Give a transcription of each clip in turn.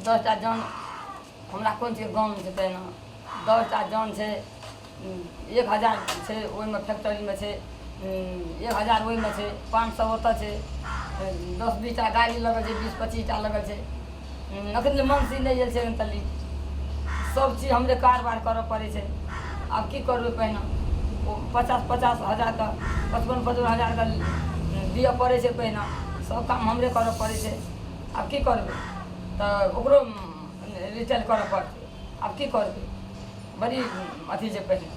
10टा जन हमरा कोन चीजके गम छै पहिने 10टा जन छै, 1000 छै ओहिमे, फैक्ट्रीमे छै 1000, ओहिमे छै 500, ओतऽ छै 10 20टा गाड़ी लगल छै, 20 25टा लगल छै। एखन जे मनसी नहि आयल छै तल्ली, सब चीज हमरे कारबार करऽ पड़ै छै। आब की करबै पहिने? ओ 50 50 हजारके, 55 55 हजारके दिअ पड़ै छै। पहिने सब काम हमरे करऽ पड़ै छै। आब की करबै? तऽ ओकरो रिटेल करऽ पड़तै। आब की करबै? बड़ी अथी छै। पहिने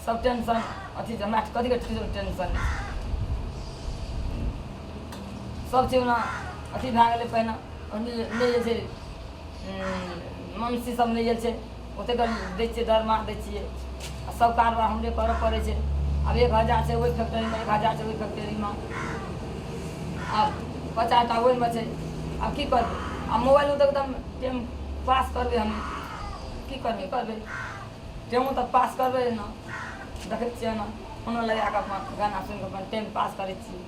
सब टेंशन अथी छै, हमरा कथीके टेंशन नहि छै। सब चीज ओना अथी भए गेलै। पहिने नहि जे छै, मनुष्य सब नहि आयल छै, ओतेक दै छियै, दरमाहा दै छियै आ सब कारबार हमरे करऽ पड़ै छै। आब 1000 छै ओहि फैक्ट्रीमे, 1000 छै ओहि फैक्ट्रीमे, आब 50टा ओहिमे छै। आब की करबै? आ मोबाइलमे तऽ एकदम टाइम पास करबै हम। की करबै? करबै टाइमो तऽ पास करबै ने। देखै छियै ने, फोनो लगा कऽ अपन गाना सुनि कऽ अपन टाइम पास करै छियै।